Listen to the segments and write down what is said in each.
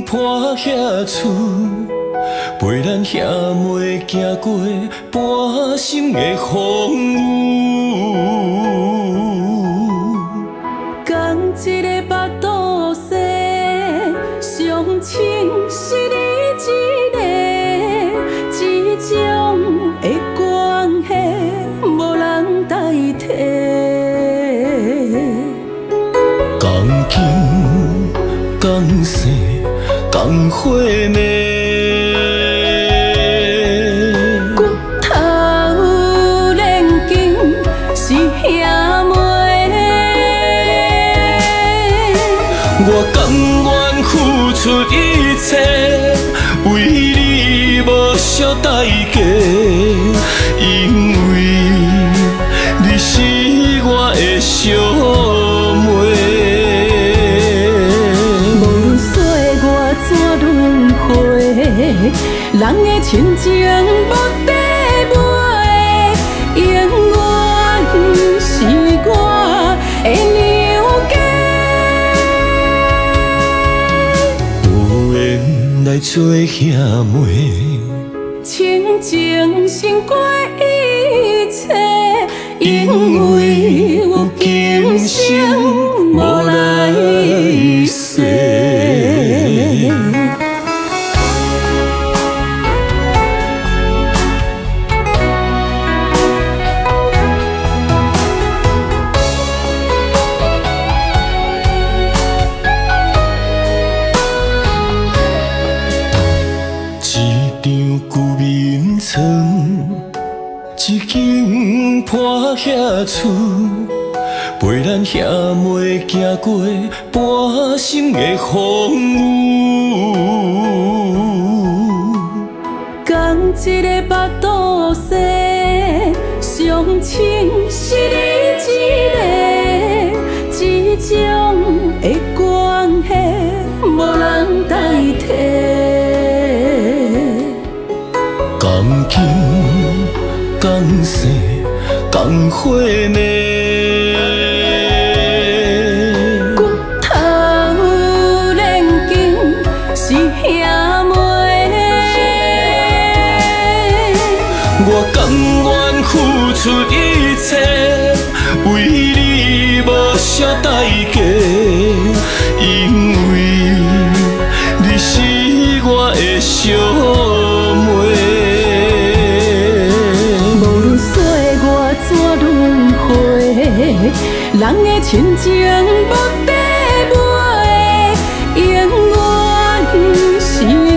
破瓦厝，陪咱兄妹行過半生的風雨。仝一个腹肚生，相親是你一个，這種的關係無人代替。仝金仝姓仝花命，骨頭連筋是兄妹。我甘願付出一切，為你無惜代價，因為你是我的小妹。無論歲月怎輪迴，人的親情無得賣，永遠是我的娘家。有緣來做兄妹，親情勝過一切，因為有今生無來世。一張舊眠床，一間破瓦厝，陪咱兄妹行過半生的風雨。仝一个腹肚生，相親是你一個，這種的關係無人代替。仝金仝姓仝花命，骨頭連筋是兄妹。我甘願付出一切，為你無惜代價，因為你是我的小妹。無論歲月怎輪迴，人的親情無得賣，永遠是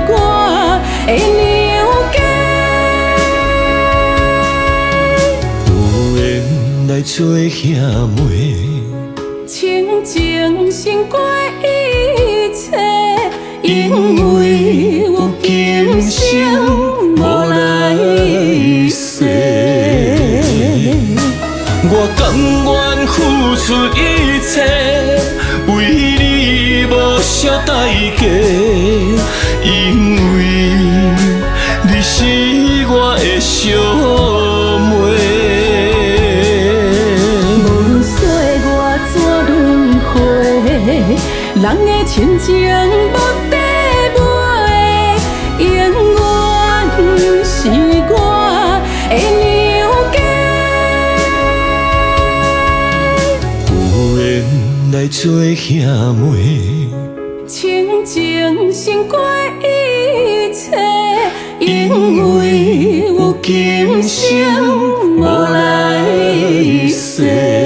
我的娘家。有緣來做兄妹，親情勝過一切，因為有今生無來世。我甘願付出一切，為你無惜代價，因為你是我的小妹。無論歲月怎輪迴，人的親情無得賣，永遠是我的娘家。有緣來做兄妹，親情勝過一切，因為有今生無來世。